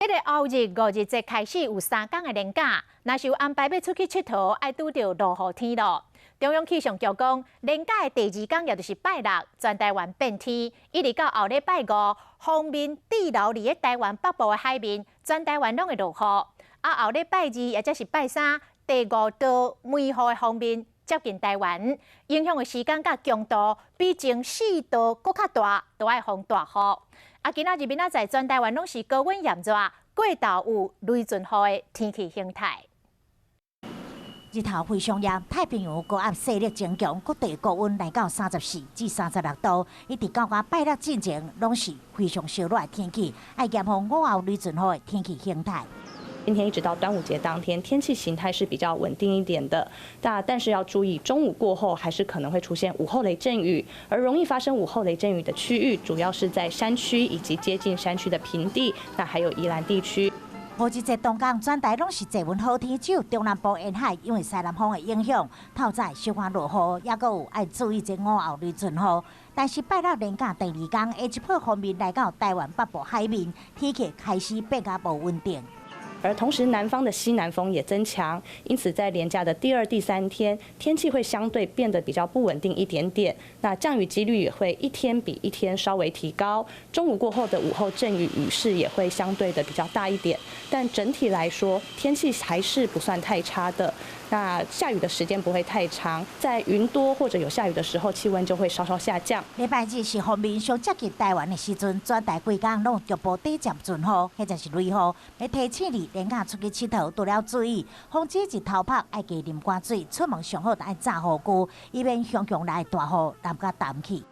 這个後日五日節開始有3工的連假，若是有安排欲出去𨑨迌，愛拄著落雨天囉。中央氣象局講，連假的第二工，也就是拜六，全台灣變天，一直到後禮拜五，鋒面滯留佇咧台灣北部的海面，全台灣攏會落雨。啊，後禮拜二，也就是拜三，第五道梅雨的鋒面接近台灣，影響的時間佮強度比前四道閣較大，都愛風大雨。啊，今仔日明仔載全台灣攏是高溫炎熱，過晝有雷陣雨的天氣形態。日頭非常炎，太平洋高壓勢力增強，各地高溫來到34至36度，一直到甲拜六進前，攏是非常燒熱的天氣，愛嚴防午後雷陣雨的天氣形態。今天一直到端午節當天，天氣形態是比較穩定一點的。但是要注意，中午過後還是可能會出現午後雷陣雨，而容易發生午後雷陣雨的區域，主要是在山區以及接近山區的平地，那還有宜蘭地區。五日節當天，全台攏是濟雲好天，只有中南部沿海因為西南風的影響，透早小可落雨，猶閣有愛注意這午後雷陣雨。但是拜六連假第二工，下一波鋒面來到台灣北部海面，天氣開始變較無穩定。而同時，南方的西南風也增強，因此在連假的第二、第三天，天氣會相對變得比較不穩定一點點。那降雨幾率也會一天比一天稍微提高。中午過後的午後陣雨雨勢也會相對的比較大一點。但整體來說，天氣還是不算太差的。那下雨的時間不會太長，在雲多或者有下雨的時候，氣溫就會稍稍下降。禮拜日是鋒面上接近台灣的時陣，全台規工攏局部短暫陣雨，或者是雷雨。欲提醒你，連假出去𨑨迌，除了注意防止日頭曬，愛加啉寡水，出門上好愛罩雨具，以免熊熊來的大雨淋甲澹去。